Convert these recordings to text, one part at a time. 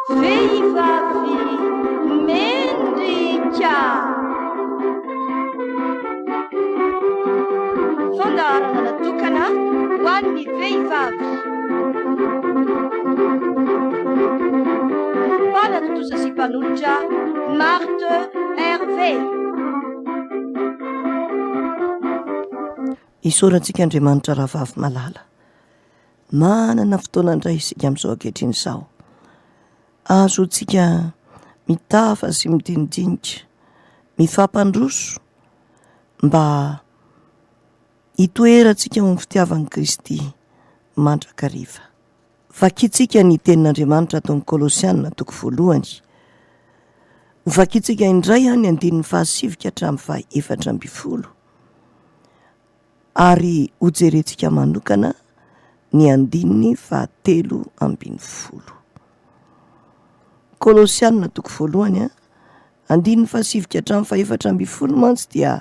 Vehivavy mendrika. Fandaharana natokana ho an'ny vehivavy. Mpanatontosa sy mpanolotra Marthe Hervé. Isaorantsika Andriamanitra rahavavy malala. Manana fotoana indray isika amin'izao ankehitriny izao. Ahazoantsika mitafa sy midinidinika, mifampandroso mba hitoerantsika ao amin'ny fitiavan'i Kristy mandrakariva. Vakintsika ny tenin'Andriamanitra ato amin'ny Kolosiana toko voalohany. Hovakintsika indray ny andininy fahasivy ka hatramin'ny fahaefatra ambin'ny folo. Ary hojerentsika manokana ny andininy fahatelo ambin'ny folo. Kolosiana toko voalohany, andininy fahasivy ka hatramin'ny fahefatra ambin'ny folo mantsy dia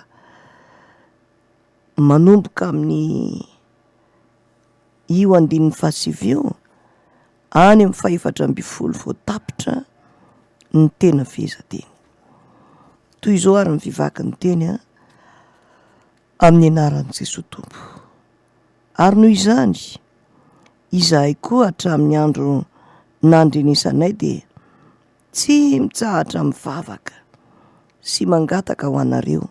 manomboka amin'ny io andininy fahasivy io any amin'ny fahefatra ambin'ny folo vao tapitra ny tena fehezanteny. Toy izao ary ny fivaky ny teny amin'ny anaran'i Jesoa Tompo. Ary noho izany, izahay koa hatramin'ny andro nandrenesanay dia tsy mitsahatra mivavaka sy mangataka ho anareo,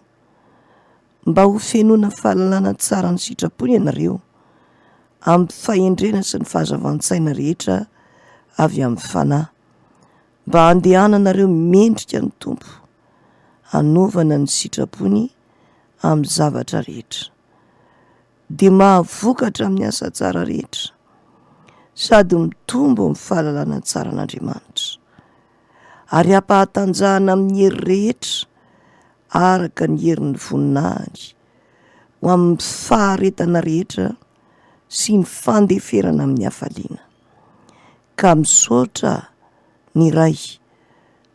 mba ho fenoina fahalalana tsara ny sitrapony ianareo, amin'ny fahendrena sy ny fahazavan-tsaina rehetra avy amin'ny Fanahy, mba handehananareo mendrika ny Tompo, hanaovana ny sitrapony amin'ny zavatra rehetra, dia mahavokatra amin'ny asa tsara rehetra, sady mitombo amin'ny fahalalana tsara an'Andriamanitra, ary hampahatanjahana amin'ny hery rehetra araka ny herin'ny voninahiny, ho amin'ny faharetana rehetra sy ny fandeferana amin'ny hafaliana. Ka misaotra ny Ray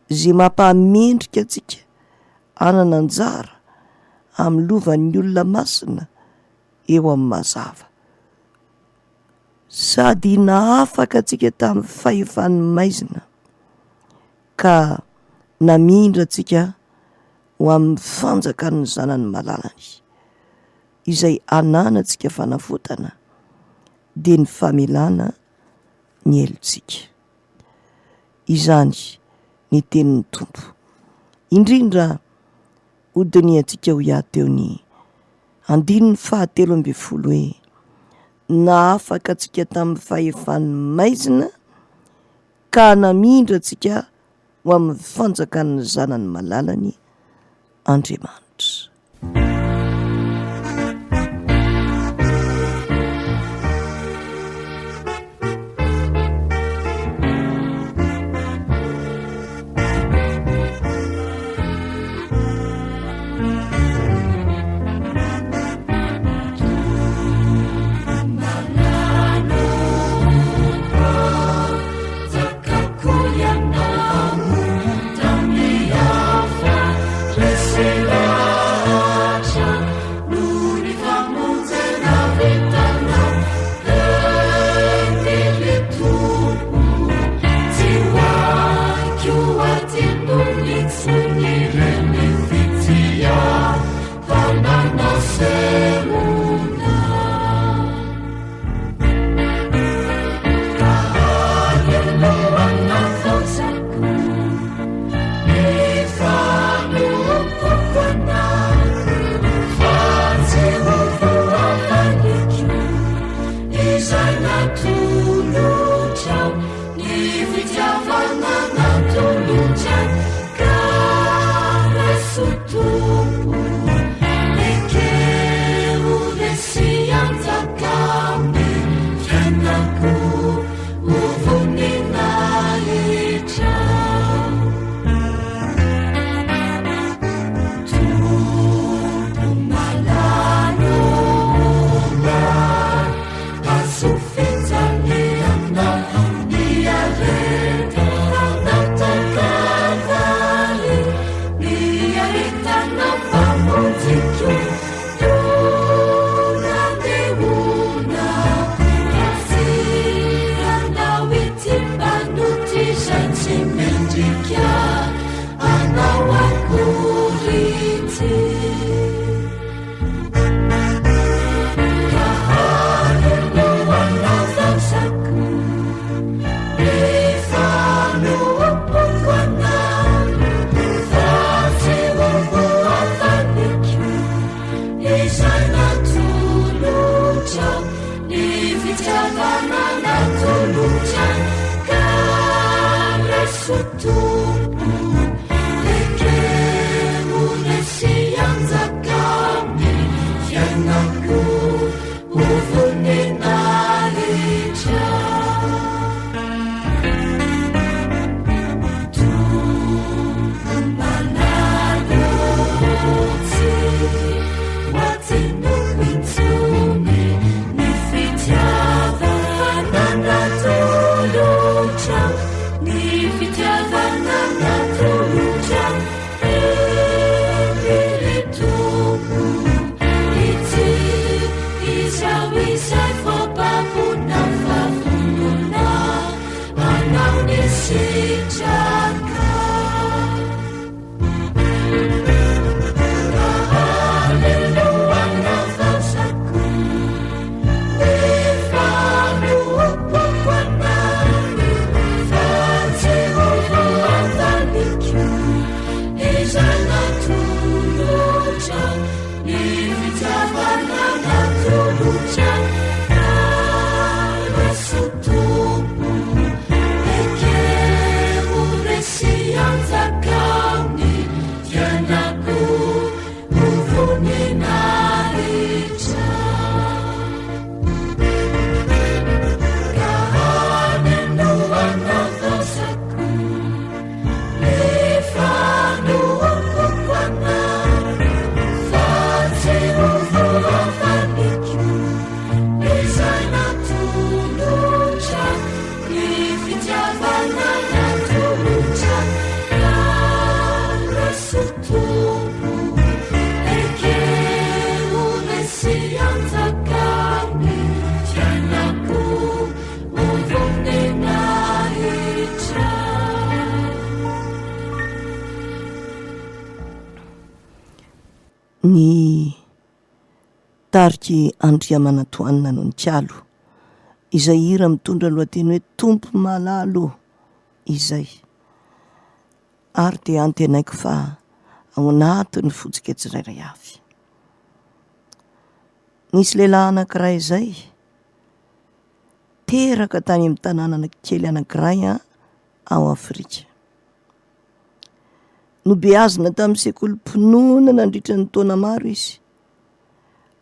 izay mampahamendrika antsika hanana anjara amin'ny lovan'ny olona masina eo amin'ny mazava. Sady nahafaka antsika tamin'ny fahefan'ny maizina ka namindra antsika ho amin'ny fanjakan'ny Zanany malalany, izay ananantsika fanavotana, dia ny famelana ny helotsika. Izany ny tenin'ny Tompo. Indrindra hodinihantsika ho iahy teo ny andininy fahatelo ambin'ny folo hoe, Nahafaka antsika tamin'ny fahefan'ny maizina ka namindra antsika ho amin'ny fanjakan'ny Zanany malalany Andriamanitra. Ny tarik'i Andriamanantoanina no nikalo izay hira mitondra lohateny hoe Tompo malala ô izay ary dia antenaiko fa ao anatin'ny fontsika tsirairay avy. Nisy lehilahy anankiray izay teraka tany amin'ny tanàna kely anankiray ao Afrika. Nobeazina tamin'ny sekolim-pinoana nandritra ny taona maro izy,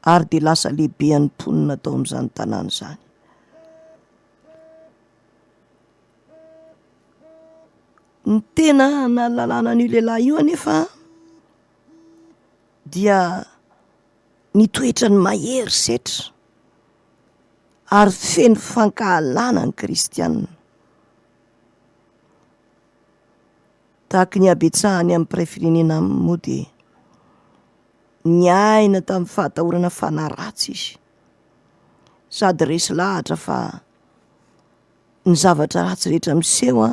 ary dia lasa lehibean'ny mponina tao amin'izany tanàna izany. Ny tena nahalalana an'io lehilahy io anefa dia ny toetrany mahery setra ary feno fankahalana ny kristianina. Tahaky ny habetsahany amin'ny mpiray firenena aminy moa dia niaina tamin'ny fahatahorana fanahy ratsy izy, sady resy lahatra fa ny zavatra ratsy rehetra miseho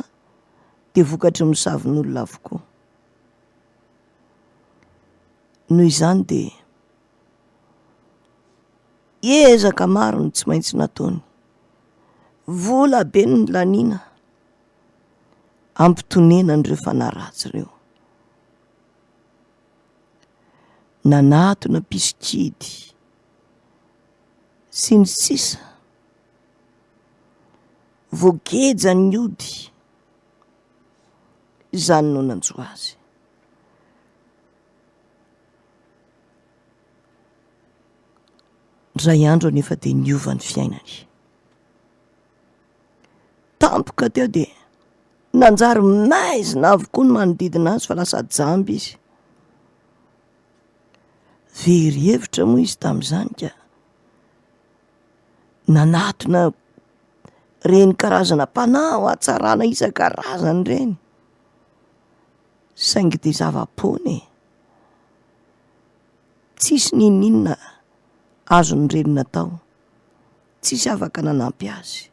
dia vokatry ny mosavin'olona avokoa. Noho izany dia ezaka maro no tsy maintsy nataony, vola be no nolaniana hampitonena an'ireo fanahy ratsy ireo. Nanatona mpisikidy sy ny sisa, voagejan'ny ody, izany no nanjo azy. Indray andro anefa dia niova ny fiainany. Tampoka teo dia nanjary maizina avokoa ny manodidina azy fa lasa jamba izy. Very hevitra moa izy tamin'izany ka nanatona ireny karazana mpanao hatsarana isan-karazany ireny, saingy dia zava-poana e! Tsisy n'inon'inona azon'ireny natao, tsisy afaka nanampy azy.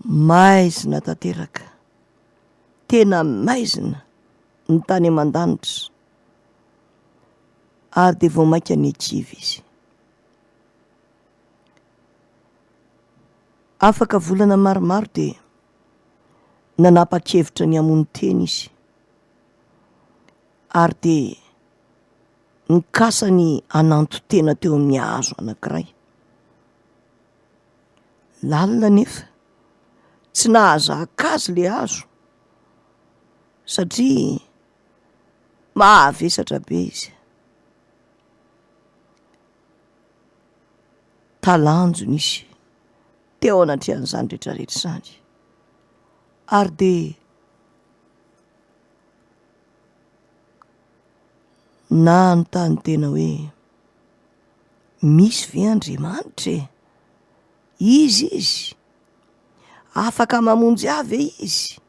Maizina tanteraka, tena maizina ny tany aman-danitra, ary dia vao mainka nikivy izy. Afaka volana maromaro dia nanapa-kevitra ny hamono tena izy, ary dia nikasa ny hananton-tena teo amin'ny hazo anankiray. Lalina anefa, tsy nahazaka azy le hazo satria mahavesatra be izy. Talanjona izy teo anatrehan'izany rehetrarehetra izany ary dia nanontany tena hoe misy ve Andriamanitra e? Iza izy? Afaka mamonjy ahy ve izy?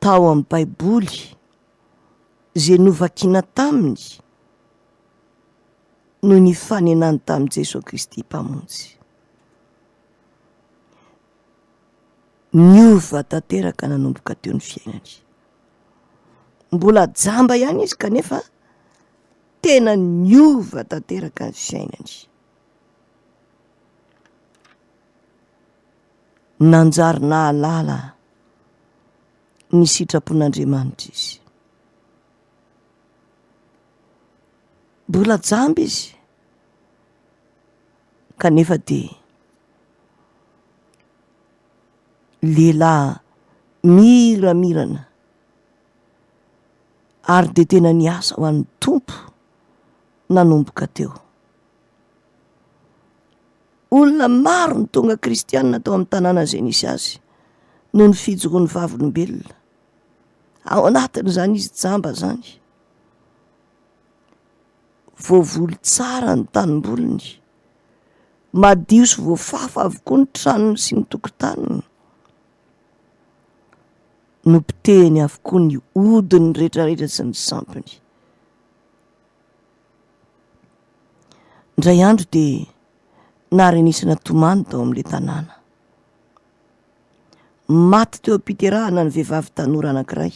Tao amin'ny Baiboly izay novakina taminy no nifanenany tamin'i Jesoa Kristy Mpamonjy. Niova tanteraka nanomboka teo ny fiainany. Mbola jamba ihany izy kanefa tena niova tanteraka ny fiainany. Nanjary nahalala ny sitrapon'Andriamanitra izy. Mbola jamba izy kanefa dia lehilahy miramirana ary dia tena niasa ho an'ny Tompo nanomboka teo. Olona maro no tonga kristianina tao amin'ny tanàna izay nisy azy noho ny fijoroany vavolombelona. Ao anatin'izany izy jamba izany. Voavoly tsara ny tanimboliny. Madio sy voafafa avokoa ny tranony sy ny tokotaniny. Nopotehiny avokoa ny hodiny rehetrarehetra sy ny sampiny. Indray andro dia naharenesana tomany tao amin'ilay tanàna. Maty teo am-piterahana ny vehivavy tanora anankiray.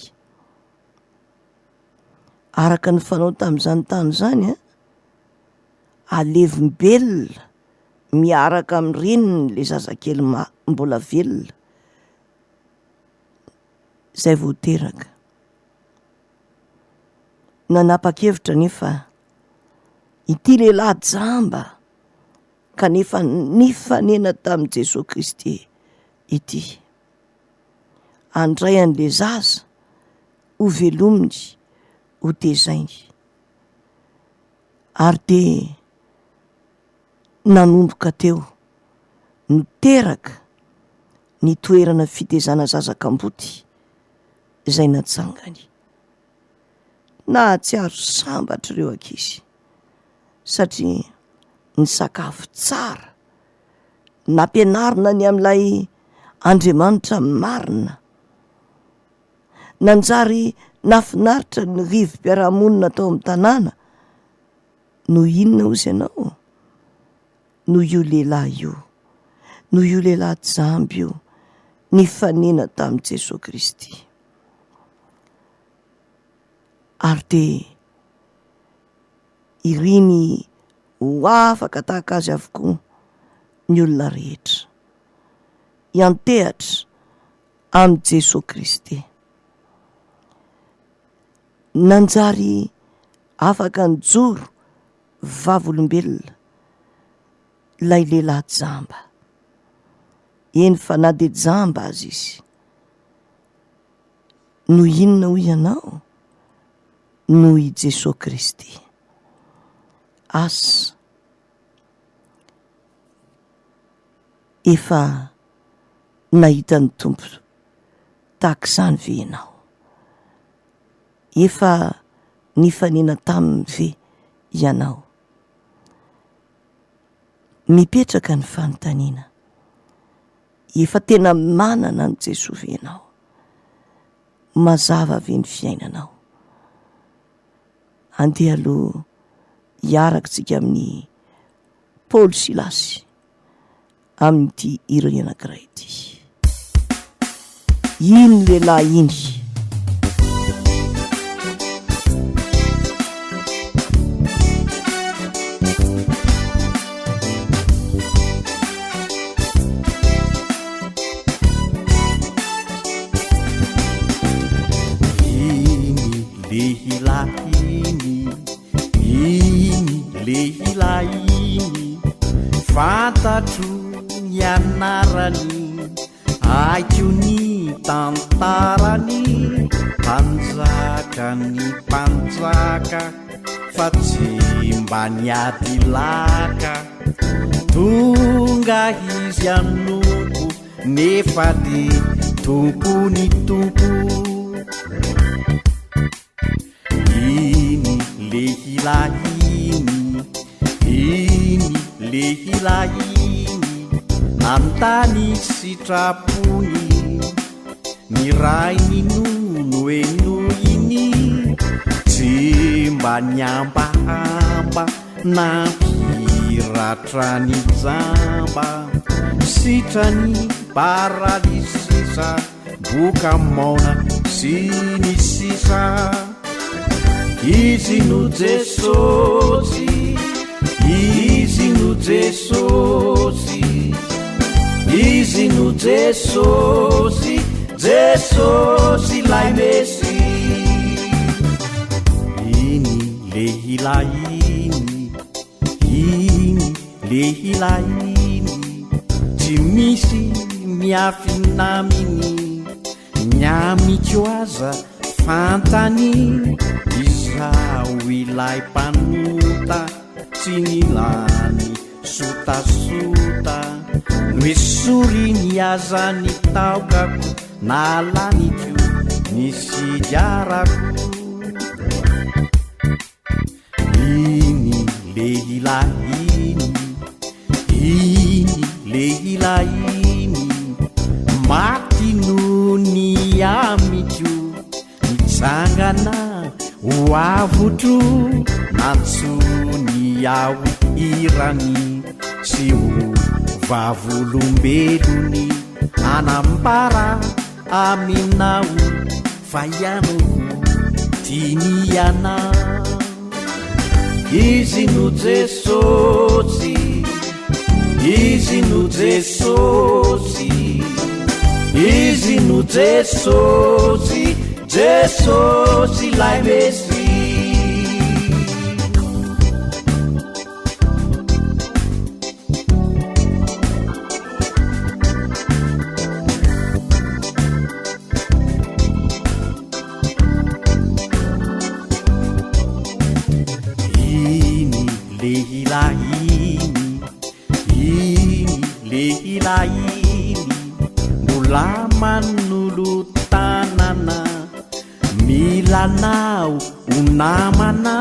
Araka ny fanao tamin'izany tany izany, alevim-belona miaraka amin'ny reniny ilay zazakely mbola velona izay vao teraka. Nanapa-kevitra anefa ity lehilahy jamba kanefa nifanena tamin'i Jesoa Kristy ity. Handray an'ilay zaza ho velominy, ho tezainy. Ary dia nanomboka teo no teraka ny toerana fitezana zaza kamboty izay natsangany. Nahatsiaro sambatra ireo ankizy satria nisakafo tsara, nampianarina ny amin'ilay Andriamanitra marina. Nanjary nahafinaritra ny rivo-piarahamonina tao amin'ny tanàna noho inona hozy ianao? Noho io lehilahy io, noho io lehilahy jamba io nifanena tamin'i Jesoa Kristy. Ary dia iriny ho afaka tahaka azy avokoa ny olona rehetra. Hiantehatra amin'i Jesoa Kristy. Nanjary afaka nijoro vavolombelona ilay lehilahy jamba. Eny fa na dia jamba aza izy. Noho inona hoy ianao? Noho i Jesoa Kristy. Asa efa nahita ny Tompo tahaka izany ve ianao? Efa nifanena taminy ve ianao? Mipetraka ny fanontaniana, efa tena manana an'i Jesoa ve ianao? Mazava ve ny fiainanao? Andeha aloha hiaraka isika amin'i Paoly Silasy amin'ity hirany anankiray ity. Iny lehilahy iny. Iny lehilahy iny, iny lehilahy iny. Fantatro ny anarany, haiko ny tantarany, Mpanjakan'ny mpanjaka fa tsy mba niady laka. Tonga izy hanompo nefa dia tompon'ny tompo. Iny lehilahy iny, iny lehilahy iny, nanontany sitrapony, ny rainy no nohenoiny, tsy mba nihambahamba nampihiratra ny jamba, sitrany paralysisa. Boka maona sy ny sisa. Izy no Jesosy, Izy no Jesosy, Izy no Jesosy, Jesosy ilay Mesia. Iny lehilahy iny, iny Lehilahy iny tsy misy miafina aminy, ny amiko aza fantany, izaho ilay mpanota tsy nilany sotasota, noesoriny aza ny taokako nalaniko ny sigarako. Iny lehilahy iny, iny lehilahy iny, maty noho ny amiko, nitsangana ho avotro, nantsoiny aho hirany sy ho vavolombelony, hanambara aminao fa ianao koa tiany ianao. Izy no Jesosy, Izy no Jesosy, Izy no Jesosy, Jesosy ilay Mesia. Iny lehilahy iny, iny lehilahy iny, mbola manolo-tanana. Mila anao ho namana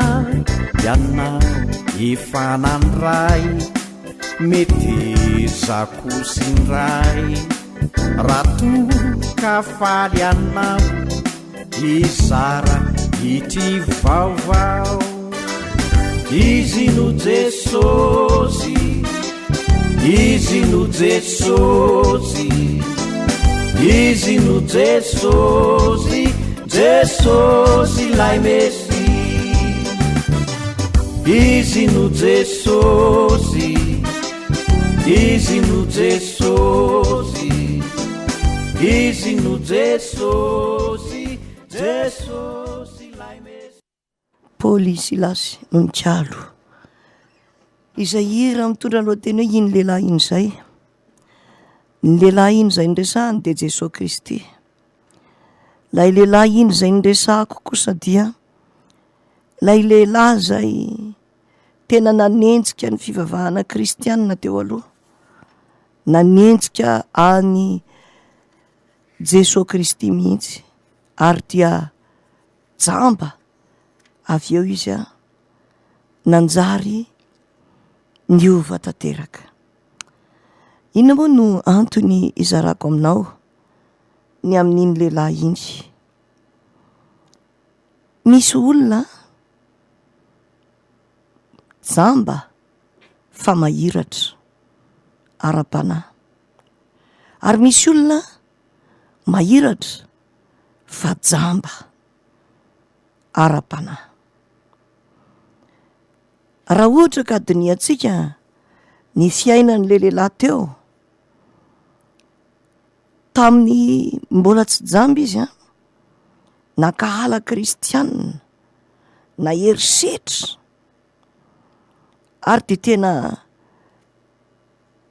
ianao efa nandray Metezako sy indray raha toa ka faly anao hizara ity vaovao Izy no Jesosy Izy no Jesosy Izy no Jesosy Jesosy ilay Mesia Izy no Jesosy Izy no Jesosy Izy no Jesosy Jesosy ilay Mesia Paoly Silasy no nikalo izay hira mitondra ny lohateny hoe Iny lehilahy iny izay. Ny lehilahy iny izay noresahany dia Jesoa Kristy. Ilay lehilahy iny izay noresahako kosa dia ilay lehilahy izay tena nanenjika ny fivavahana kristianina teo aloha, nanenjika an'i Jesoa Kristy mihitsy ary dia jamba avy eo izy an, nanjary niova tanteraka. Inona moa no antony izarako aminao ny amin'iny lehilahy iny? Misy olona jamba fa mahiratra ara-panahy, ary misy olona mahiratra fa jamba ara-panahy. Raha ohatra ka dinihantsika ny fiainan'ilay lehilahy teo, tamin'ny mbola tsy jamba izy an, nankahala kristianina, nahery setra, ary dia tena.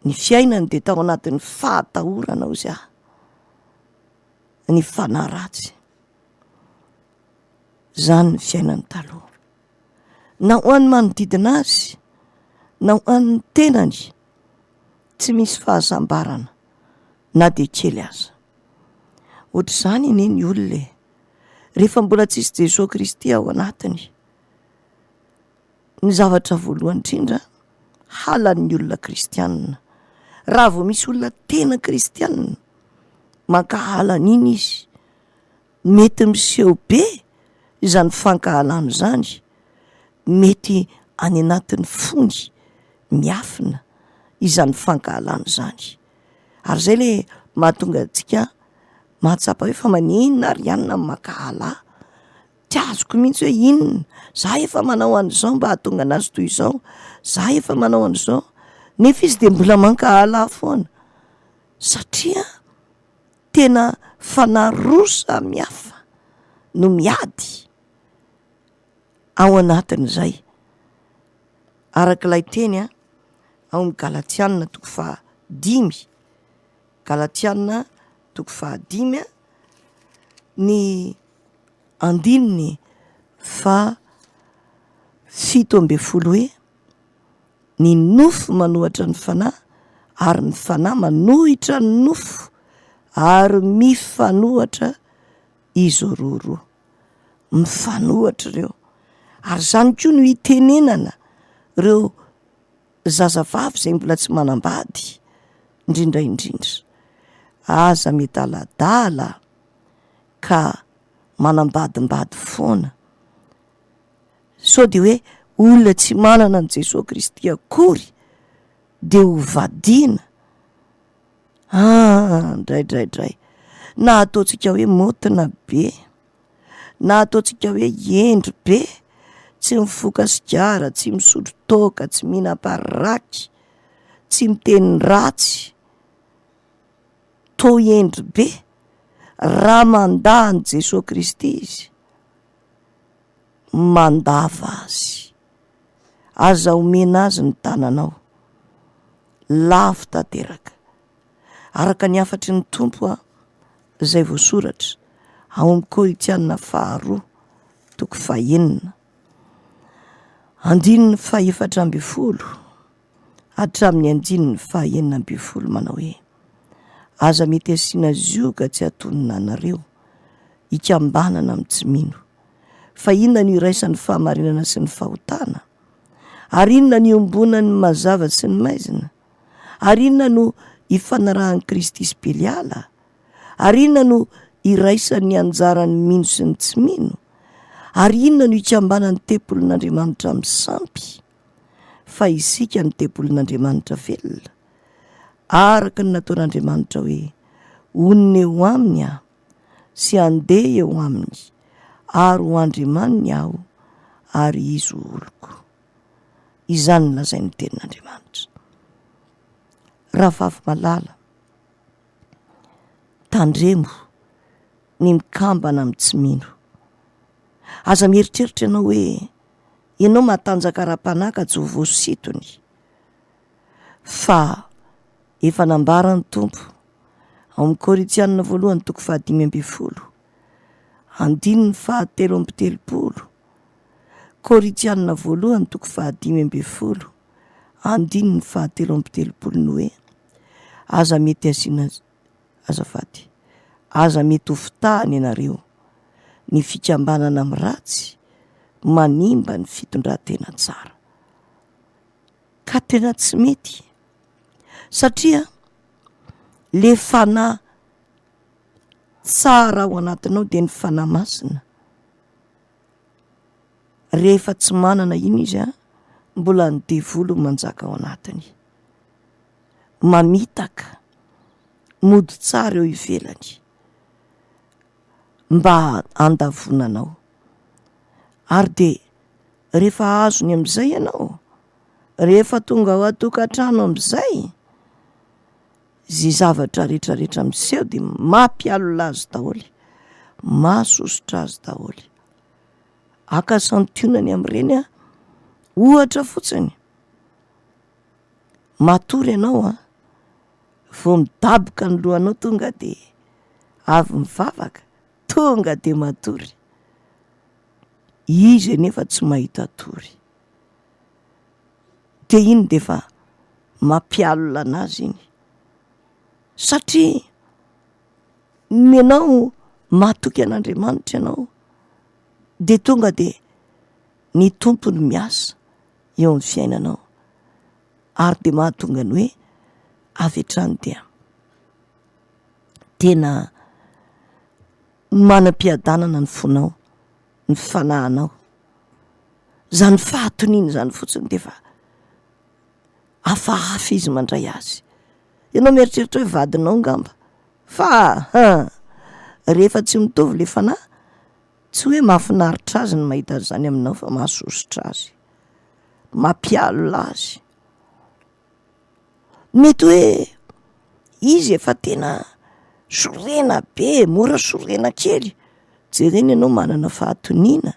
Ny fiainany dia tao anatin'ny fahatahorana hozy aho, ny fanahy ratsy. Izany ny fiainany taloha. Na ho an'ny manodidina azy, na ho an'ny tenany, tsy misy fahasambarana na dia kely aza. Ohatr'izany anie ny olona e! Rehefa mbola tsisy Jesoa Kristy ao anatiny, Ny zavatra voalohany indrindra, halan'ny olona kristianina. Raha vao misy olona tena kristianina, mankahala an'iny izy. Mety miseho be izany fankahalana izany, mety any anatin'ny fony miafina izany fankahalana izany. Ary izay ilay mahatonga antsika mahatsapa hoe fa maninona ary ianona no mankahala ahy? Tsy azoko mihitsy hoe inona, za efa manao an'izao mba hahatonga anazy toy izao, za efa manao an'izao, nefa izy de mbola mankahala ahy foana, satria tena fanahy roa samy hafa no miady ao anatin'izay, arak'ilay teny an ao amin'ny Galatiana toko faha dimy, Galatiana toko fahadimy an, ny andininy faha 17 hoe, Ny nofo manohatra ny fanahy, ary ny fanahy manohitra ny nofo, ary mifanohatra izy roroa. Mifanohatra ireo. Ary izany koa no itenenana ireo zazavavy izay mbola tsy manambady, indrindra indrindra. Aza midaladala ka manambadimbady foana, sao dia hoe olona tsy manana an'i Jesoa Kristy akory dia ho vadiana, ah ndraidraidray, na ataontsika hoe maotina be, na ataontsika hoe hendry be, tsy mifoka sigara, tsy misotro toaka, tsy mihinam-paraky, tsy miteny ratsy. Toa hendry be raha mandà an'i Jesoa Kristy izy, mandava azy. Aza omena azy ny tananao. Lavo tanteraka. Araka ny hafatry ny Tompo izay voasoratra ao amin'ny Korintiana faharoa toko fahenina, andininy fahefatra ambin'ny folo. hatramin'ny andininy faha-16 manao hoe, Aza mety asiana zioga tsy hatonina anareo, hikambanana amin'ny tsy mino. Fa inona no iraisan'ny fahamarinana sy ny fahotana? Ary inona no iombonan'ny mazava sy ny maizina? Ary inona no ifanarahan'i Kristy sy Beliala? Ary inona no iraisan'ny anjaran'ny mino sy ny tsy mino? Ary inona no ikambanan'ny tempolin'Andriamanitra amin'ny sampy? fa isika no tempolin'Andriamanitra velona, araka ny nataon'Andriamanitra hoe, Honina eo aminy aho, sy handeha eo aminy, ary ho Andriamaniny aho, ary izy ho oloko. Izany no lazain'ny tenin'Andriamanitra. Rahavavy malala, tandremo ny mikambana amin'ny tsy mino. Aza mieritreritra ianao hoe Ianao matanjaka ara-panahy ka tsy ho voasintony fa efa nambaran'ny Tompo ao amin'ny Korintiana voalohany toko faha-15 andininy faha-33, Korintiana voalohany toko faha-15 andininy faha-33 ny hoe, aza mety asiana Azafady, aza mety ho fitahana ianareo, ny fikambanana amin'ny ratsy manimba ny fitondran-tena tsara. Ka tena tsy mety satria le fanahy tsara ao anatinao dia ny fanahy masina, rehefa tsy manana iny izy an, mbola ny devoly no manjaka ao anatiny. Mamitaka, mody tsara eo ivelany mba handavoana anao. Ary dia rehefa azony amin'izay ianao, rehefa tonga ao an-tokantrano amin'izay, izay zavatra rehetrarehetra miseho dia mampialona azy daholo, mahasosotra azy daholo. Haka santionany amin'ireny aho, ohatra fotsiny. Matory ianao an! Vao midaboka ny lohanao tonga de avy mivavaka, tonga de matory. Izy anefa tsy mahita tory. De iny de efa mampialona anazy iny satria ny anao matoky an'Andriamanitra ianao de tonga de ny Tompo no miasa eo amin'ny fiainanao ary de mahatonga ny hoe avy hatrany dia tena manam-piadanana ny fonao, ny fanahinao. Zany fahatoniana izany fotsiny de efa hafahafa izy mandray azy. Ianao mieritreritra hoe vadinao ngamba fa han! Rehefa tsy mitovy le fanahy, tsy hoe mahafinaritra azy ny mahita an'izany aminao fa mahasosotra azy, mampialona azy. Mety hoe izy efa tena sorena be, mora sorena kely, jerena ianao manana fahatoniana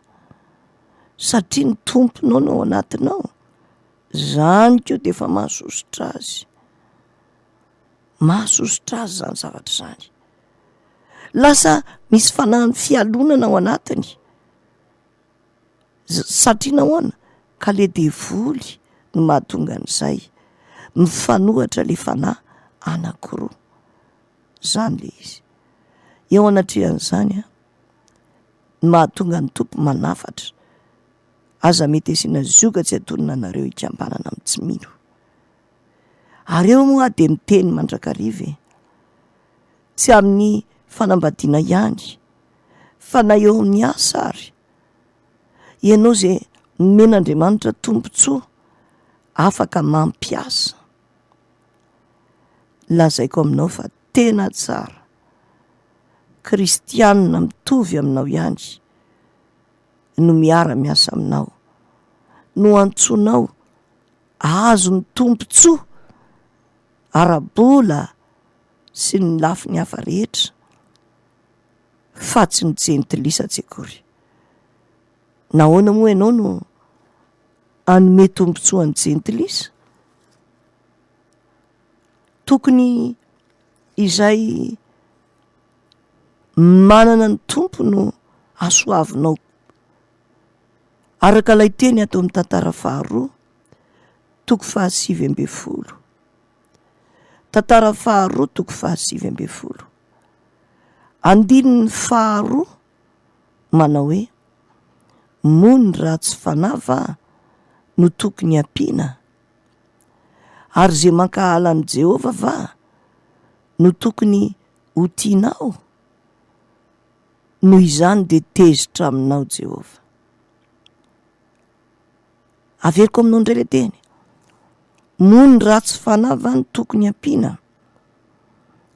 satria ny Tomponao no ao anatinao, zany koa de efa mahasosotra azy, mahasosotra azy zany zavatra zany, lasa misy fanahin'ny fialonana ao anatiny. Satria nahoana? Ka le devoly no mahatonga an'izay. Mifanohatra le fanahy anakiroa. Zany le izy. Eo anatrehan'izany an, ny mahatonga ny Tompo manafatra, aza mety asiana zioga tsy antonona anareo hikambanana amin'ny tsy mino. Ary eo moa aho dia miteny mandrakariva e, tsy amin'ny fanambadiana ihany fa na eo amin'ny asa ary, ianao izay nomen'Andriamanitra tombontsoa afaka mampiasa, lazaiko aminao fa tena tsara, kristianina mitovy aminao ihany no miara-miasa aminao, no antsoinao ahazo ny tombontsoa ara-bola sy ny lafiny hafa rehetra. fa tsy ny jentilisa tsy akory. Nahoana moa ianao no hanome tombontsoa ny jentilisa? Tokony izay manana ny Tompo no hasoavinao. Araka ilay teny ato amin'ny tantara faharoa, toko fahasivy ambin'ny folo. Tantara faharoa toko fahasivy ambin'ny folo. Andininy faharoa manao hoe, Moa ny ratsy fanahy va no tokony hampiana? Ary izay mankahala an'i Jehovah va no tokony ho tianao? Noho izany dia tezitra aminao Jehovah. Averiko aminao indray ilay teny. Moa ny ratsy fanahy va no tokony hampiana?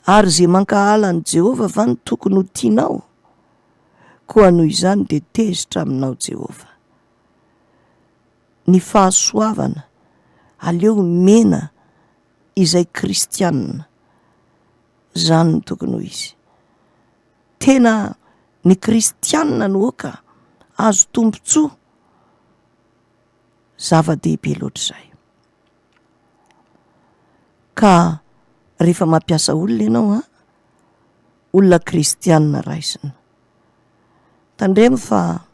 Ary izay mankahala an'i Jehovah va no tokony ho tianao? Koa noho izany dia tezitra aminao Jehovah. Ny fahasoavana aleo omena izay kristianina. Izany no tokony ho izy. Tena ny kristianina no oka azo tombontsoa. Zava-dehibe loatra izay. Ka rehefa mampiasa olona ianao an, olona kristianina raisina. Tandremo fa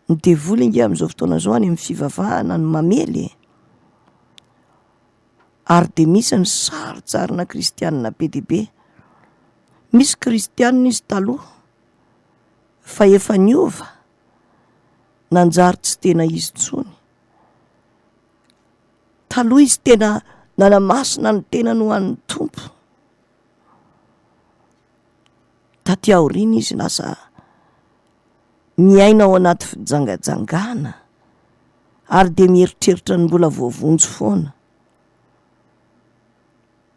ny devoly ange amin'izao fotoana izao any amin'ny fivavahana no mamely e. Ary dia misy ny sarintsarina kristianina be dia be. Misy kristianina izy taloha fa efa niova, nanjary tsy tena izy intsony. Taloha izy tena nanamasina ny tenany ho an'ny Tompo. Taty aoriana izy lasa miaina ao anaty fijangajangana ary dia mieritreritra ny mbola voavonjy foana.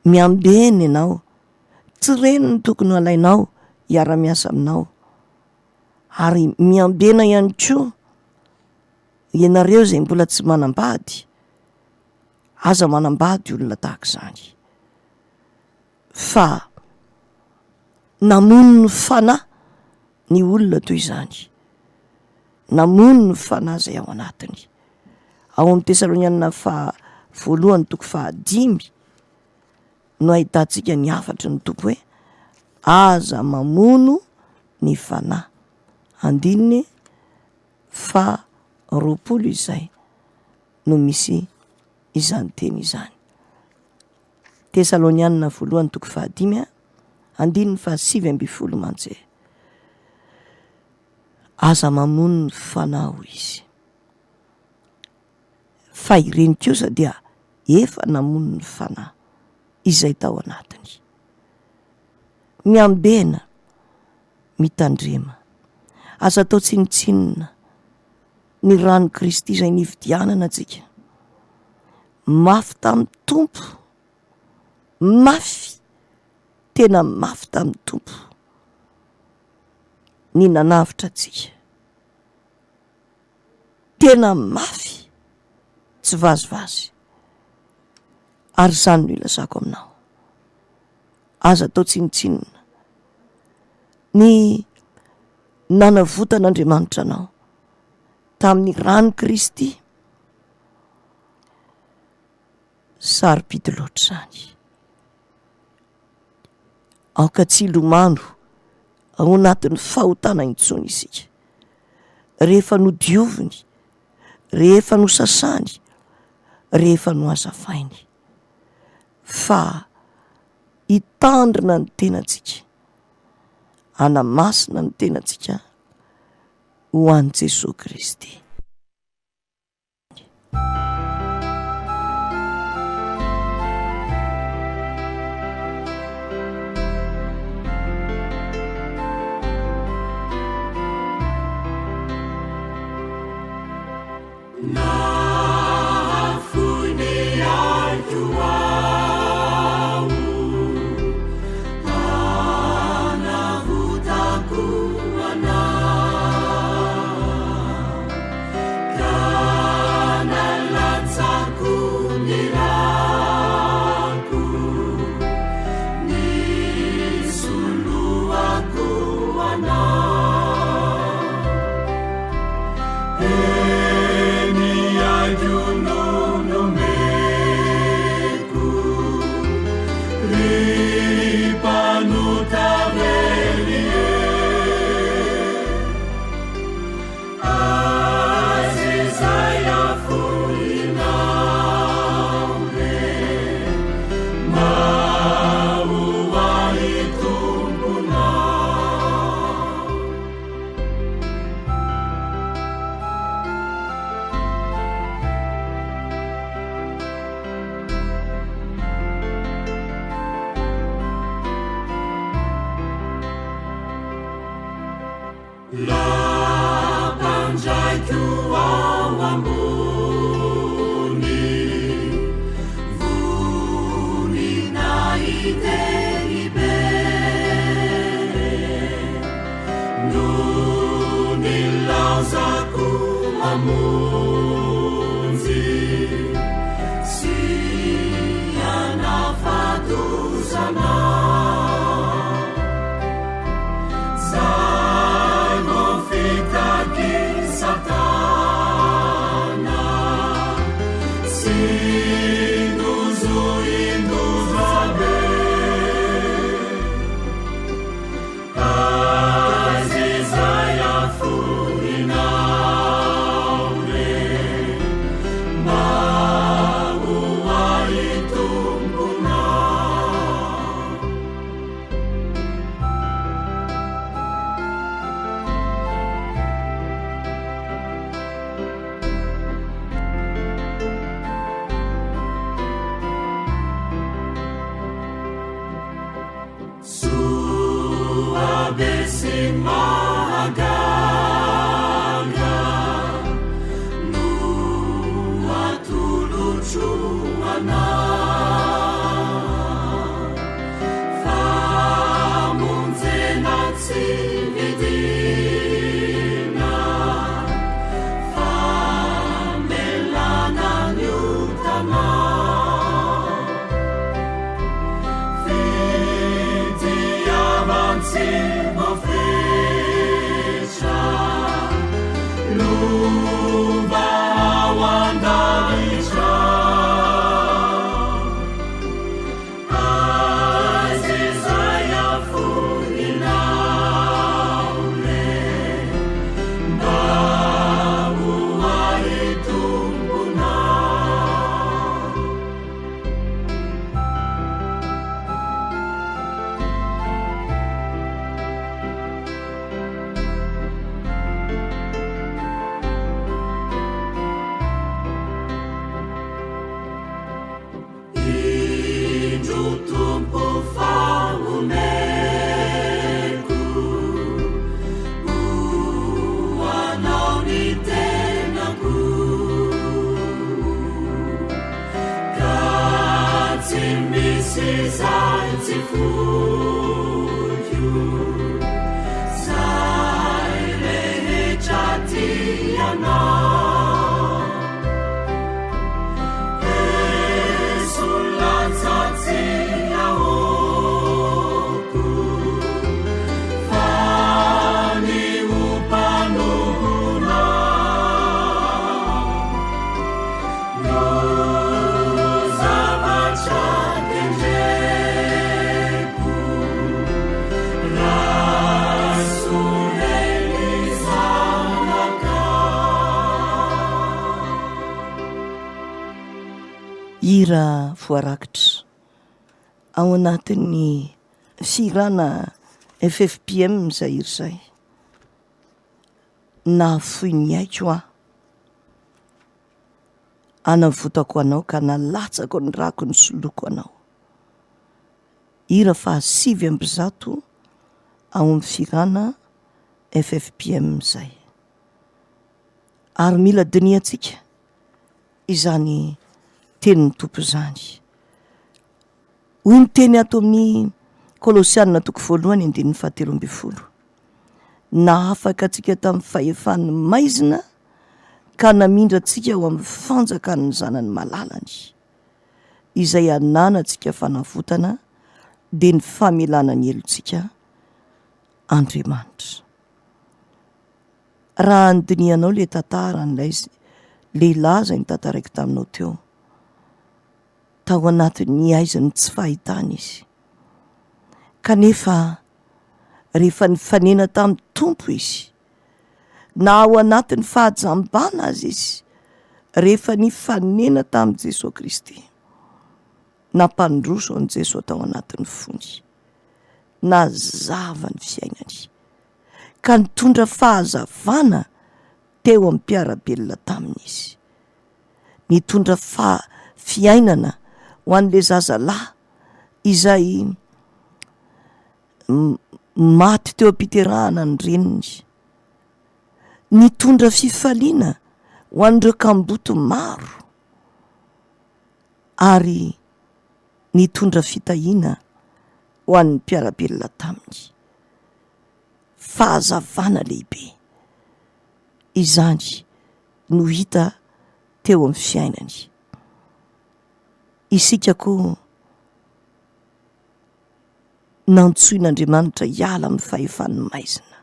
Miambena ianao, tsy ireny no tokony ho alainao hiara-miasa aminao ary miambena ihany koa ianareo izay mbola tsy manambady, aza manambady olona tahaka izany fa namono ny fanahy ny olona toy izany, namono ny fanahy izay ao anatiny. Ao amin'ny Tesalonianina faha voalohany toko fahadimy. no ahitantsika ny hafatry ny Tompo hoe, Aza mamono ny fanahy. Andininy faha 20 izay no misy izany teny izany. Tesalonianina voalohany toko fahadimy andininy faha 19 mantsy e. Aza mamono ny fanahy hoy izy. Fa ireny kosa dia efa namono ny fanahy izay tao anatiny. Miambena, mitandrema. Aza atao tsinontsinona ny ran'i Kristy izay nividianana antsika. Mafy tamin'ny Tompo, mafy, tena mafy tamin'ny Tompo ny nanavotra antsika. Tena mafy, tsy vazivazy. Ary izany no ilazako aminao. Aza atao tsinontsinona ny nanavotan'Andriamanitra anao tamin'ny ran'i Kristy. Sarobidy loatra izany. Aoka tsy hilomano ao anatin'ny fahotana intsony isika. Rehefa nodioviny, rehefa nosasany, rehefa nohazavainy fa hitandrina ny tenantsika, hanamasina ny tenantsika ho an'i Jesoa Kristy. Nahafoy ny aiko aho, hanavotako anao, ka nalatsako ny rako, nisoloako anao. Lampandraiko ao ambony, voninahit-lehibe. No nilaozako hamonjy sy hanafadozana. Zay voafitaky Satana sy nozohin-dozabe. Aiza izay afoinao re, mba ho ahy Tomponao. tsy misy izay tsy foiko, Zay rehetra tia anao. Eso latsa tsy ahoako, fa ny ho mpanomponao. No zavatra tendreko, raiso re ny zanakao. Hira voarakitra ao anatin'ny fihirana FFPM izay hira izay. Nahafoy ny aiko aho. Hanavotako anao ka nalatsako ny rako nisoloako anao. Hira faha 109 ao amin'ny fihirana ffpm izay. Ary mila dinihantsika izany tenin'ny Tompo izany. Hoy ny teny ato amin'ny Kolosiana toko voalohany andininy fahatelo ambin'ny folo, Nahafaka antsika tamin'ny fahefan'ny maizina ka namindra antsika ho amin'ny fanjakan'ny Zanany malalany, izay ananantsika fanavotana, dia ny famelana ny helotsika Andriamanitra. Raha nodinihanao ilay tantaran'ilay lehilahy izay notantaraiko taminao teo, tao anatin'ny haizin'ny tsy fahitana izy. Kanefa rehefa nifanena tamin'ny Tompo izy, na ao anatin'ny fahajambana aza izy, rehefa nifanena tamin'i Jesoa Kristy, nampandroso an'i Jesoa tao anatin'ny fony, nazava ny fiainany, ka nitondra fahazavana teo amin'ny mpiara-belona taminy izy. Nitondra fa fiainana ho an'ilay zazalahy izay maty teo am-piterahana ny reniny. Nitondra fifaliana ho an'ireo kamboty maro ary nitondra fitahiana ho an'ny mpiara-belona taminy. Fahazavana lehibe izany no hita teo amin'ny fiainany. Isika koa nantsoin'Andriamanitra hiala amin'ny fahefan'ny maizina.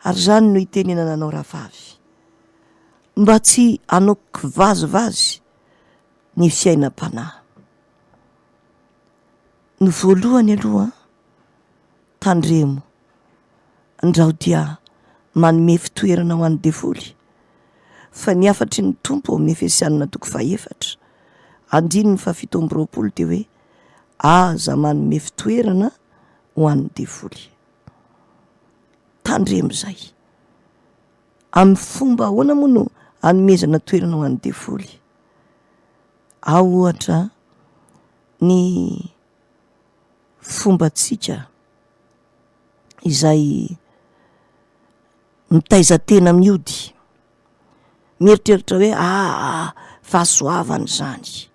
Ary izany no itenenana anao rahavavy, mba tsy hanao kivazivazy ny fiainam-panahy. Ny voalohany aloha, tandremo ndrao dia manome fitoerana ho an'ny devoly, fa ny hafatry ny Tompo ao amin'ny Efesianina toko fahefatra, andininy fahafito amby 20 dia hoe, aza manome fitoerana ho an'ny devoly. Tandremo izay. Amin'ny fomba ahoana moa no anomezana toerana ho an'ny devoly? Ao ohatra ny fombantsika izay mitaiza tena miody, mieritreritra hoe aa fahasoavana izany,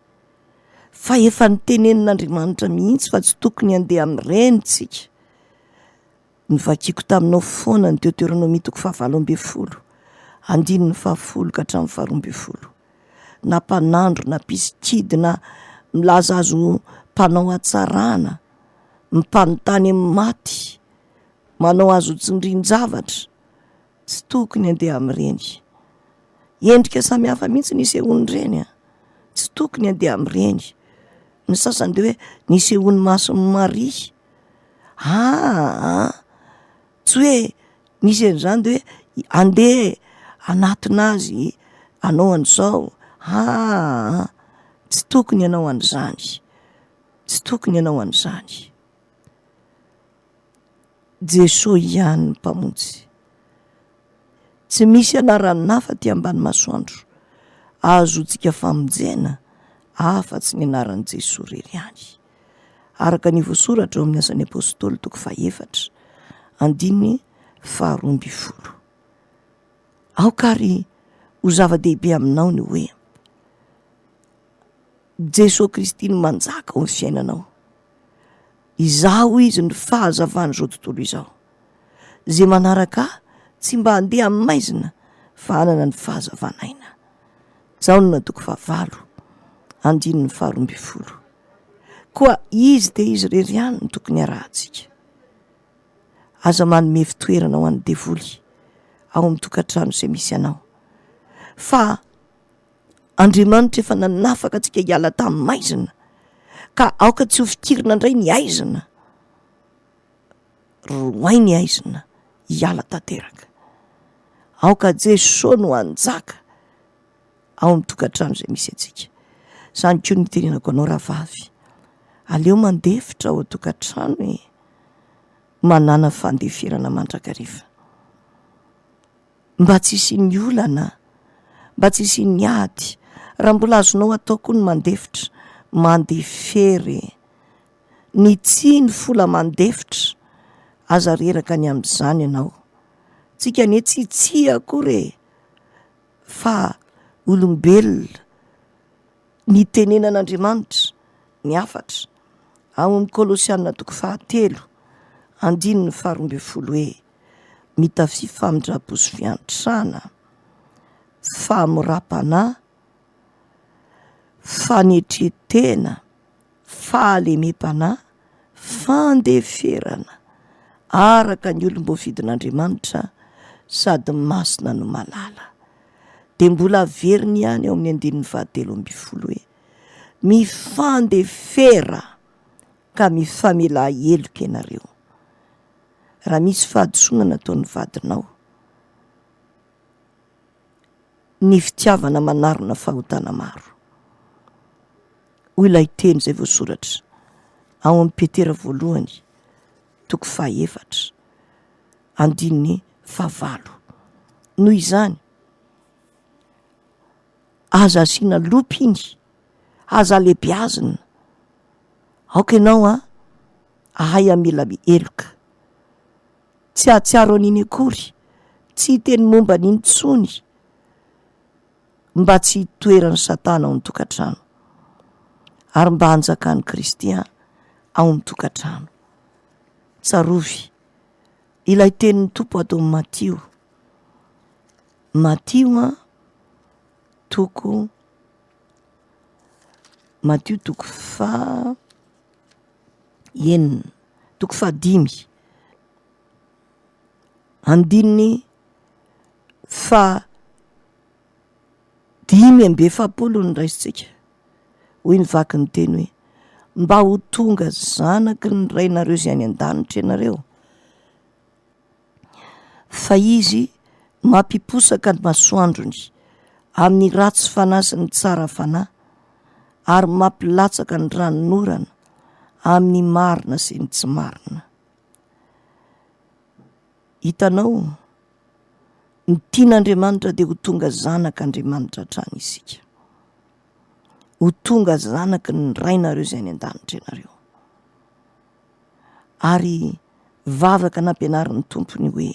fa efa notenenin'Andriamanitra mihitsy fa tsy tokony handeha amin'ireny tsika. Novakiako taminao foana ny Deoteronomia toko fahavalo ambin'ny folo, andininy fahafolo ka hatramin'ny faharoa ambin'ny folo. Na mpanandro na mpisikidy na milaza azy ho mpanao hatsarana, mpanontany amin'ny maty, manao azy ho tsindrin-javatra, tsy tokony handeha amin'ireny. Endrika samihafa mihitsy ny isehoan'ireny an! Tsy tokony handeha amin'ireny. Ny sasany dia hoe nisehoan'ny mason'i Maria. Aa! Tsy hoe nisy an'izany de hoe andeha hanatona azy hanao an'izao, aa! Tsy tokony hanao an'izany, tsy tokony hanao an'izany. Jesoa ihany ny Mpamonjy. Tsy misy anarana hafa aty ambany masoandro ahazoantsika famonjena afa-tsy ny anaran'i Jesoa irery ihany. Araka ny voasoratra ao amin'ny Asan'ny Apostoly toko fahefatra, andininy faharoa ambin'ny folo. Aoka àry ho zava-dehibe aminao ny hoe. Jesoa Kristy no manjaka ao amin'ny fiainanao. Izaho hoy Izy no fahazavan'izao tontolo izao. Izay manaraka Ahy tsy mba handeha amin'ny maizina fa hanana ny fahazavan'aina. Jaona toko fahavalo andininy faharoambinifolo. Koa Izy dia Izy irery ihany no tokony harahantsika. Aza manome fitoerana ho an'ny devoly ao amin'ny tokantrano izay misy anao. Fa Andriamanitra efa nanafaka antsika hiala tamin'ny maizina, ka aoka tsy ho fikirina indray ny aizina. Roay ny aizina hiala tanteraka. Aoka Jesoa no hanjaka ao amin'ny tokantrano izay misy antsika. Izany koa no itenenako anao rahavavy, aleo mandefitra ao an-tokantrano e, manàna fandeferana mandrakariva. Mba tsy hisian'ny olana, mba tsy hisian'ny ady, raha mbola azonao atao koa ny mandefitra, mandefera e. Ny tsihy ny fola mandefitra, aza reraka ny amin'izany ianao. Tsika anie tsy tsihy akory e, fa olombelona nitenenan'Andriamanitra ny hafatra ao amin'ny Kolosiana toko fahatelo andininy faharoa ambin'ny folo hoe, mitafia famindram-po sy fiantrana, fahamoram-panahy, fanetren-tena, fahalemem-panahy, fandeferana, araka ny olom-boafidin'Andriamanitra sady masina no malala. Dia mbola averiny ihany ao amin'ny andininy fahatelo ambin'ny folo hoe, Mifandefera ka mifamelà heloka ianareo. Raha misy fahadisoana nataon'ny vadinao, ny fitiavana manarona fahotana maro. Hoy ilay teny izay voasoratra ao amin'ny Petera voalohany, toko fahaefatra, andininy fahavalo. Noho izany, aza asiana lopy iny, aza alebiazina. Aoka ianao an, ahay hamela heloka. Tsy hahatsiaro an'iny akory, tsy hiteny momba an'iny intsony. Mba tsy hitoeran'i Satana ao an-tokantrano, ary mba hanjakan'i Kristy ao amin'ny tokantrano. Tsarovy ilay tenin'ny Tompo ato amin'ny Matio. Matio an, toko, Matio toko faha enina, toko fahadimy, andininy faha 45 no raisintsika, hoy ny vaky ny teny hoe, mba ho tonga zanaky ny Rainareo izay any an-danitra ianareo, fa Izy mampiposaka ny masoandrony amin'ny ratsy fanahy sy ny tsara fanahy, ary mampilatsaka ny ranonorana amin'ny marina sy ny tsy marina. Hitanao? Ny tian'Andriamanitra dia ho tonga zanak'Andriamanitra hatrany isika. Ho tonga zanaky ny Rainareo izay any an-danitra ianareo. Ary vavaka nampianarin'ny Tompo ny hoe,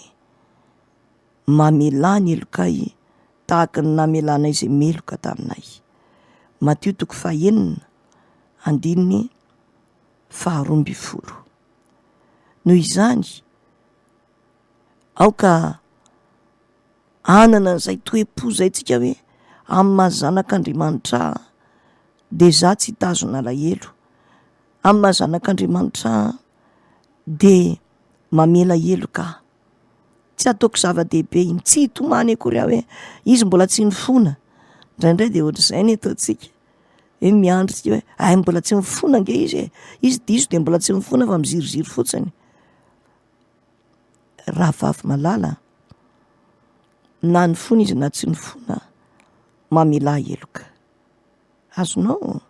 Mamelà ny helokay tahaka ny namelanay izay meloka taminay. Matio toko fahenina, andininy faharoa ambin'ny folo. Noho izany, Aoka hanana an'izay toe-po izay tsika hoe amin'ny maha zanak'Andriamanitra ahy dia za tsy hitazona alahelo, amin'ny maha zanak'Andriamanitra ahy dia mamela heloka aho, tsy ataoko zava-dehibe iny, tsy hitomany akory aho hoe izy mbola tsy nifona, indraindray dia ohatr'izay ny ataontsika, hoe miandry tsika hoe hay mbola tsy nifona ange izy e, izy diso dia mbola tsy nifona fa miziriziry fotsiny. Rahavavy malala, na nifona izy na tsy nifona, mamelà heloka. Azonao?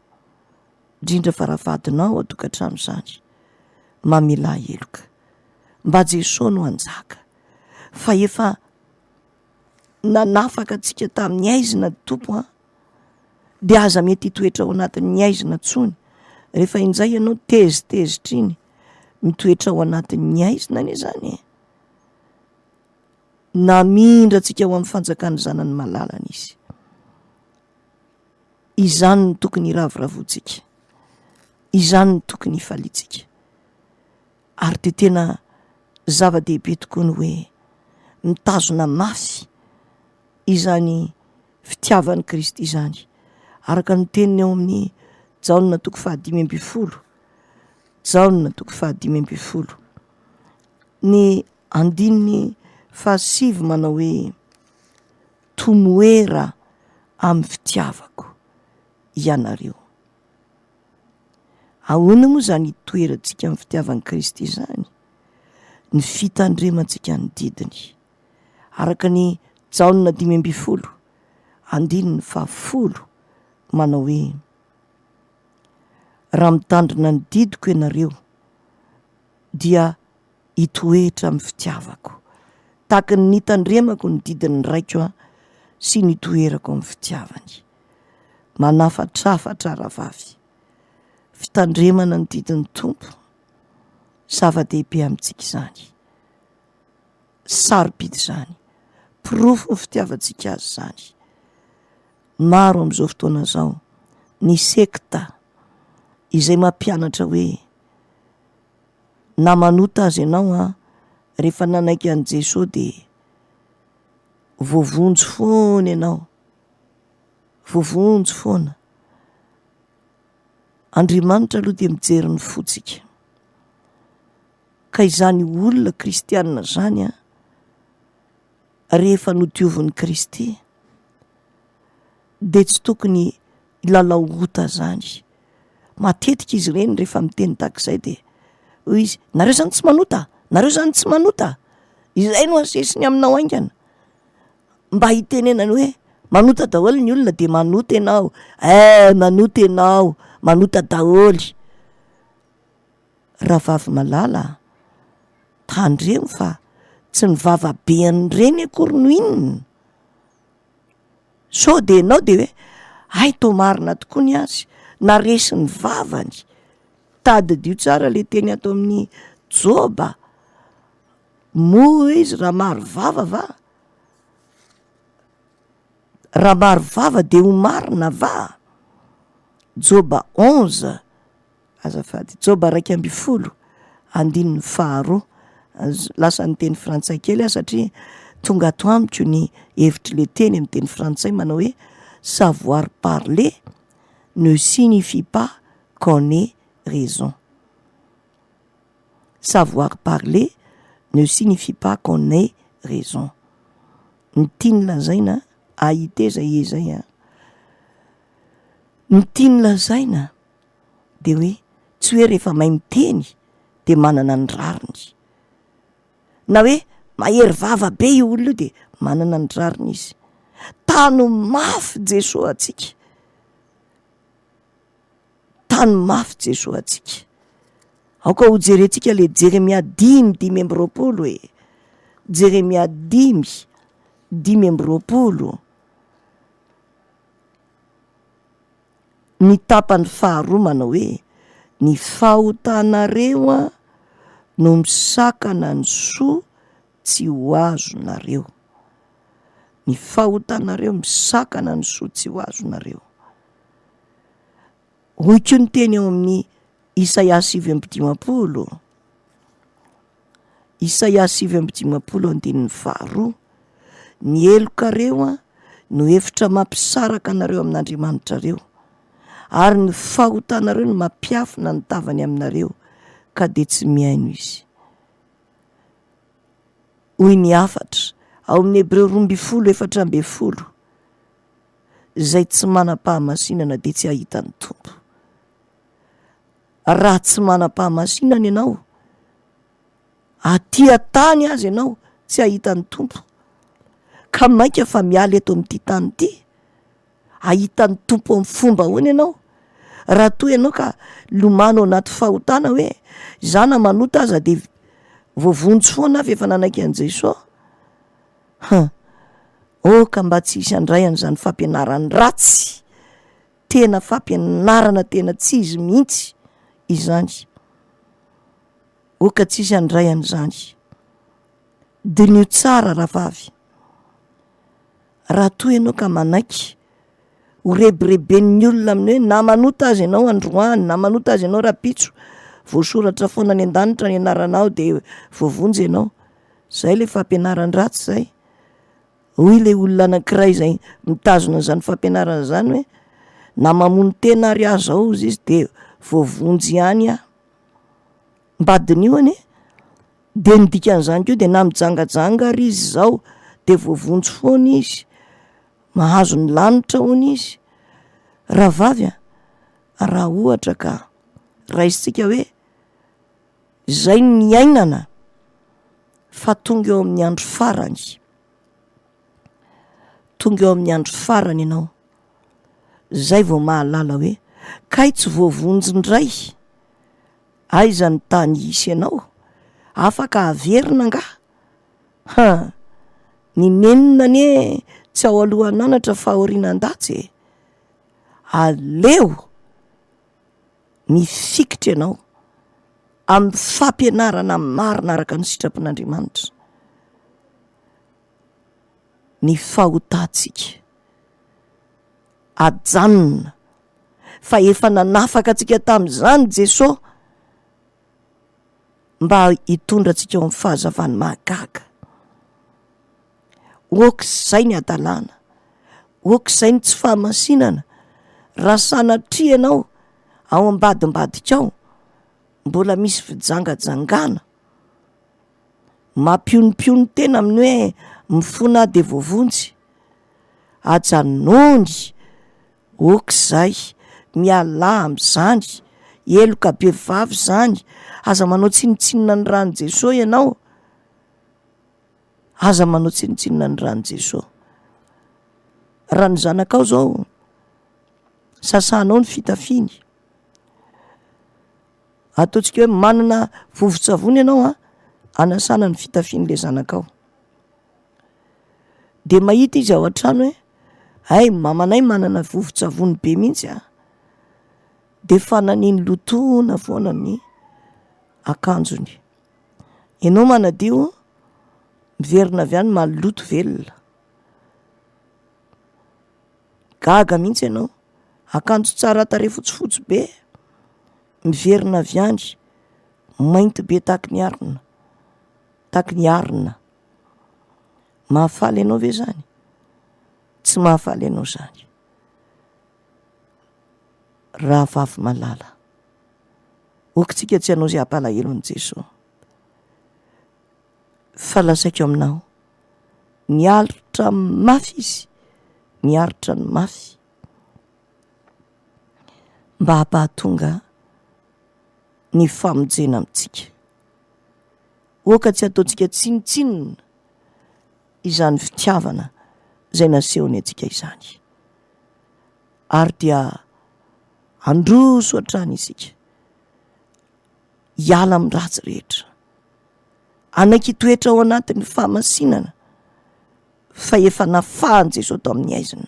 Indrindra fa raha vadinao ao an-tokantrano izany, mamelà heloka. Mba Jesoa no hanjaka, fa efa nanafaka antsika tamin'ny haizina ny Tompo an! Dia aza mety hitoetra ao anatin'ny haizina intsony. Rehefa injay ianao tezitezitra iny, mitoetra ao anatin'ny haizina anie izany e! Namindra antsika ho amin'ny fanjakan'ny Zanany malalany Izy. Izany no tokony hiravoravoantsika. Izany no tokony hifaliantsika. Ary dia tena zava-dehibe tokoa ny hoe mitazona mafy izany fitiavan'i Kristy izany. Araka ny teniny ao amin'ny Jaona toko fahadimy ambin'ny folo, Jaona toko fahadimy ambin'ny folo, ny andininy fahasivy manao hoe, Tomoera amin'ny fitiavako ianareo. Ahoana moa izany hitoerantsika amin'ny fitiavan'i Kristy izany? Ny fitandremantsika ny didiny. Araka ny Jaona 15, andininy fahafolo manao hoe, Raha mitandrina ny didiko ianareo, dia hitoetra amin'ny fitiavako, tahaka ny nitandremako ny didin'ny Raiko sy nitoerako amin'ny fitiavany. Manafatrafatra rahavavy. Fitandremana ny didin'ny Tompo, zava-dehibe amintsika izany. Sarobidy izany. Porofon'ny fitiavantsika azy izany. Maro amin'izao fotoana izao ny sekta izay mampianatra hoe na manota aza ianao an, rehefa nanaiky an'i Jesoa dia voavonjy foana ianao. Voavonjy foana. Andriamanitra aloha dia mijery ny fontsika. Ka izany olona kristianina izany an, rehefa nodiovin'i Kristy dia tsy tokony hilalao ota izany. Matetika izy ireny rehefa miteny tahak'izay dia hoy izy, nareo izany tsy manota? Nareo izany tsy manota? Izay no asesiny aminao haingana. Mba hitenenany hoe manota daholo ny olona de manota ianao, eh manota ianao, manota daholo. Rahavavy malala a, tandremo fa tsy ny vava be an'ireny akory no inona, sao de ianao de hoe hay toa marina tokoa ny azy, na resin'ny vavany, tadidio tsara le teny ato amin'ny Joba. Moa izy raha maro vava va? Raha maro vava de ho marina va? Joba 11, azafady, Joba 11, andininy faharoa, lasa niteny frantsay kely aho satria tonga ato amiko ny hevitr'le teny amin'ny teny frantsay manao hoe savoir parler ne signifie pas qu'on ait raison. Savoir parler ne signifie pas qu'on ait raison. Ny tiany lazaina, AIT zay e zay an, ny tiany lazaina de hoe tsy hoe rehefa mahay miteny de manana ny rariny, na hoe mahery vava be io olona io de manana ny rariny izy. Tano mafy Jesoa antsika. Tano mafy Jesoa antsika. Aoka ho jerentsika le Jeremia dimy 25 e. Jeremia dimy 25. Ny tapany faharoa manao hoe, ny fahotanareo an no misakana ny soa tsy ho azonareo. Ny fahotanareo misakana ny soa tsy ho azonareo. Hoy koa ny teny ao amin'ny Isaia 59, Isaia 59 andininy faharoa, Ny helokareo no efitra mampisaraka anareo amin'Andriamanitrareo, ary ny fahotanareo no mampiafina ny tavany aminareo, ka dia tsy mihaino Izy. Hoy ny hafatra ao amin'ny Hebreo 12 14, Izay tsy manam-pahamasinana dia tsy hahita ny Tompo. Raha tsy manam-pahamasinana ianao, aty an-tany aza ianao tsy hahita ny Tompo. Ka mainka fa miala eto amin'ity tany ity, hahita ny Tompo amin'ny fomba ahoana ianao? Raha toa ianao ka lomano ao anaty fahotana hoe izaho na manota aza dia voavonjy foana aho fa efa nanaiky an'i Jesoa. Huh. Aoka mba tsy hisy handray an'izany fampianaran ratsy, tena fampianarana tena tsy izy mihitsy izany. Aoka tsy hisy handray an'izany. Diniho tsara rahavavy. Raha toa ianao ka manaiky. Ho rebireben'ny olona amin'ny hoe na manota aza ianao androany, na manota aza ianao rahampitso, voasoratra foana any an-danitra ny anaranao dia voavonjy ianao. Zay le fampianaran-dratsy zay. Hoy ilay olona anankiray izay mitazona an'izany fampianarana izany hoe, na mamono tena ary aho zao hozy izy dia voavonjy ihany aho. Mba diniho anie, de ny dikan'izany koa de na mijangajanga ary izy zao de voavonjy foana izy, mahazo ny lanitra hono izy. Rahavavy a, raha ohatra ka raisintsika hoe izay no niainana fa tonga eo amin'ny andro farany, tonga eo amin'ny andro farany ianao, zay vao mahalala hoe kay tsy voavonjy indray, aiza ny tany hisy anao, afaka averina angaha? Ha! Ny nenina anie tsy ao alohan'anatra fa aorianan-datsy e! Aleo mifikitra ianao amin'ny fampianarana marina araka ny sitrapon'Andriamanitra ny fahotantsika. Ajanona fa efa nanafaka antsika tamin'izany Jesoa mba hitondra antsika ao amin'ny fahazavany mahagaga. Ok izay ny hadalana, ok izay ny tsy fahamasinana, raha sanatria ianao ao ambadimbadika ao mbola misy fijangajangana, mampionompiono tena amin'ny hoe mifona aho de voavonjy, ajanony ok izay, mialà am'zany, heloka bevava izany, aza manao tsinontsinona ny ran'i Jesoa ianao. Aza manao tsinontsinona ny ran'i Jesoa. Raha ny zanakao zao, sasanao ny fitafiany. Ataontsika hoe manana vovon-tsavony ianao an, anasana ny fitafian'le zanakao. De mahita izy ao an-trano hoe hay mamanay manana vovon-tsavony be mihitsy an, de fananiny lotoina foana ny akanjony. Ianao manadio, miverina avy any maloto velona. Gaga mihitsy ianao, akanjo tsara tarehy fotsifotsy be, miverina avy any mainty be tahaky ny arina, tahaky ny arina. Mahafaly anao ve zany? Tsy mahafaly anao zany. Rahavavy malala. Ok tsika tsy hanao izay hampalahelo an'i Jesoa. Fa lazaiko aminao, niaritra mafy izy, niaritra ny mafy mba hampahatonga ny famonjena amintsika. Oka tsy ataontsika tsinontsinona izany fitiavana izay nasehony antsika izany. Ary dia handroso hatrany isika, hiala amin'ny ratsy rehetra, hanaiky hitoetra ao anatin'ny fahamasinana fa efa nafahan'i Jesoa tao amin'ny haizina.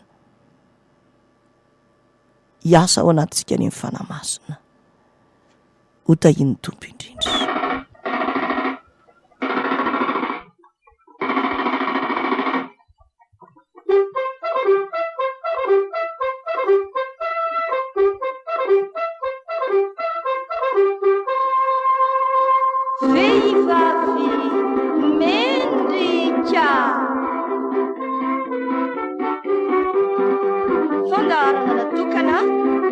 Hiasa ao anatintsika anie ny Fanahy Masina. Ho tahian'ny Tompo indrindra. Vehivavy mendrika. Fandaharana natokana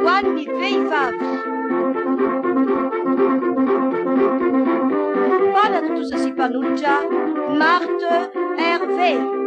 ho an'ny vehivavy. Mpanatontosa sy mpanolotra Marthe Hervé.